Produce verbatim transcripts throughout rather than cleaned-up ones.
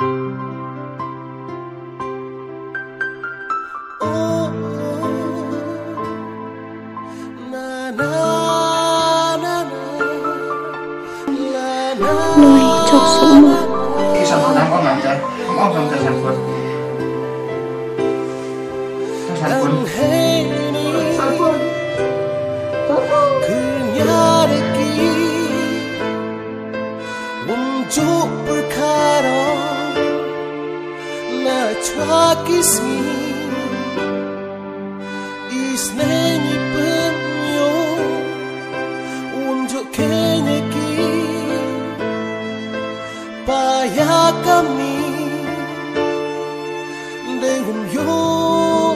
Noi, chok suk mo. Ki san pun, am ong am cha. Am ong am cha san pun. Cha san pun. San pun. Wym jooh pyrkhat o na chwa ki sngi, i sneng i pynyoh, wym jooh khein ki, pa ya kami, dei wym yoh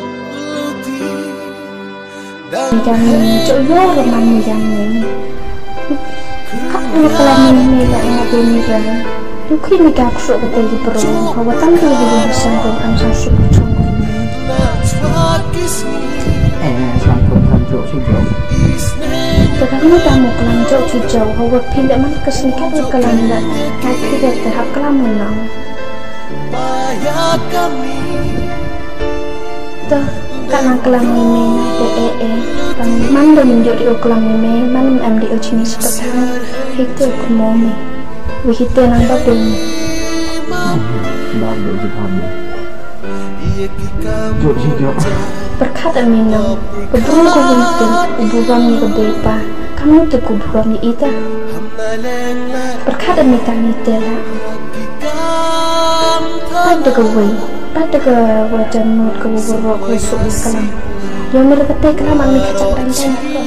luti. Ni ka ni, chooh yoh ro man ni ka ni. Kat ni ka la ni ni la na de ni ra. Yu khi ni ka ksu ka te ki bro. Hawa tam tu di yung san ko am san su chong ko ni. Eh, san ko kan jooh si jooh. Te ka ni ka mo kan jooh si jooh. Hawa phi le man ka sni ka ka la ni la. Ka phi le te hap ka la mo na. Toh, ka nang klam i me na te e e. Tang man da ym yoh di u klam i me, man ym em di u chini spathan. Hite u kmo me. Wi hite nang ba dei. Ba dei di pam. Jooh, jooh, jooh. Pyrkhat em i nong, ka bru ka bru te, u burom i ka bei pa. Kamnu te ku burom i ita. Pyrkhat em i tang i te la. Pat da ka wei, pat da ka wa jan mut ka wa wa rok wa suk wa klam. Yow me da ka te klam am i ka chak dang dang ko.